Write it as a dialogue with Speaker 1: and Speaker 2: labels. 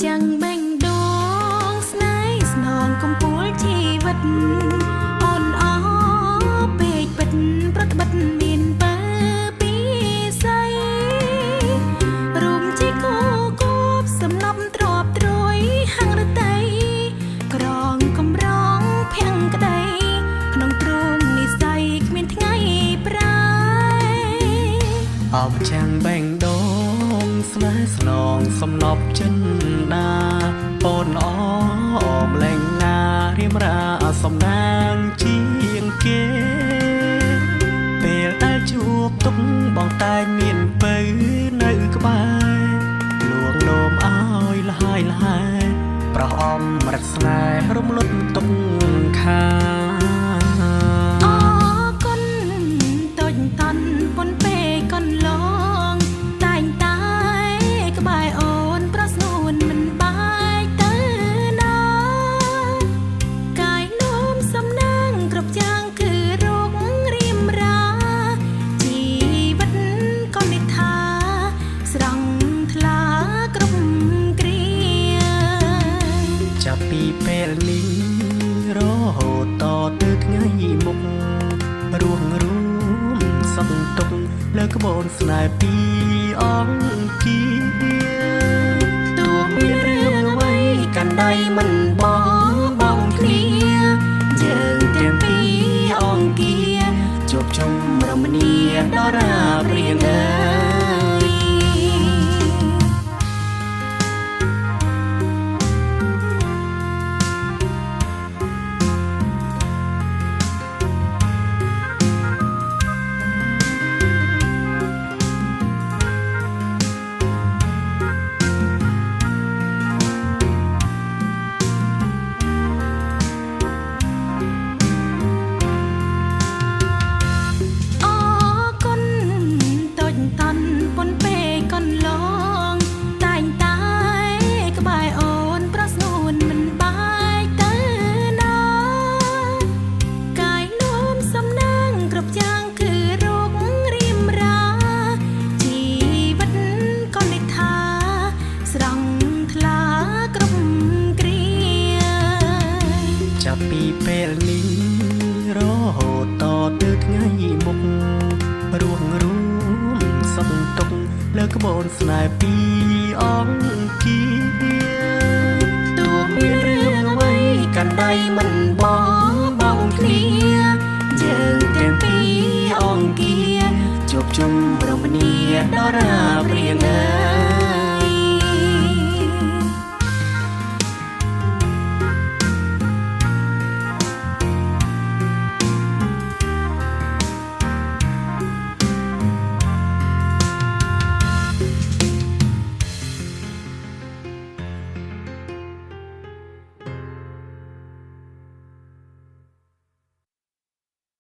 Speaker 1: ចាំងបេងដងស្នេហ៍ស្នងកំពូលជីវិតអូនអពេកពិតប្រតិបត្តិមានបើពីស័យរួមជាគូគប់សំណប់ទ្របត្រួយហាងរតីក្រងកំរងភាំងក្តីក្នុងទ្រូងនិស័យគ្មានថ្ងៃប្រែ
Speaker 2: អបចាំងបែងដងស្នេហ៍ស្នងសំណប់ចិនដាអូនអមលែងណារៀមរាសំណាងជាងគេពេលដែលជួបទុកបងតែងមានពៅនៅក្បែរលួងលោមឲ្យលហើយលហើយប្រោះអមរិតស្នេហ៍រំលត់ទុកខា
Speaker 1: អរគុណតូចតន់ពុនពេលកន្លងតែងតែក្បែរអូនប្រស្ងួនមិនបែកទៅណាកាយនោមសំណាងគ្រប់យ៉ាងគឺរោគរៀមរាជីវិតក៏និថាស្រង់ថ្លាគ្រប់គ្រា
Speaker 2: ចាប់ពីពេលនេះរហូតតទៅថ្ងៃមុខរួងរួមសុខទុក្ខលើក្បូនស្នេហ៍ពីអង្គគីទោះមានរឿងអ្វីកាន់ដៃមិនបងបងគ្នាយើងទាំងពីរអង្គគីជួបជុំរមនីដល់រាព្រៀងអើយ
Speaker 1: អរគុណតូចតន់ពុនពេលកន្លងតែងតែក្បែរអូនប្រស្ងួនមិនបែកទៅណាកាយនោមសំណាងគ្រប់យ៉ាងគឺរោគរៀមរាជីវិតក៏និថាស្រង់ថ្លាគ្រប់គ្រា
Speaker 2: ចាប់ពីពេលនេះរហូតតទៅថ្ងៃមុខរួងរួមសុខទុក្ខលើក្បូនស្នេហ៍ពីអង្គគីទោះមានរឿងអ្វីកាន់ដៃមិនបងបងគ្នាយើងទាំងពីរអង្គគីជួបជុំរមនីដល់រាព្រៀងអើ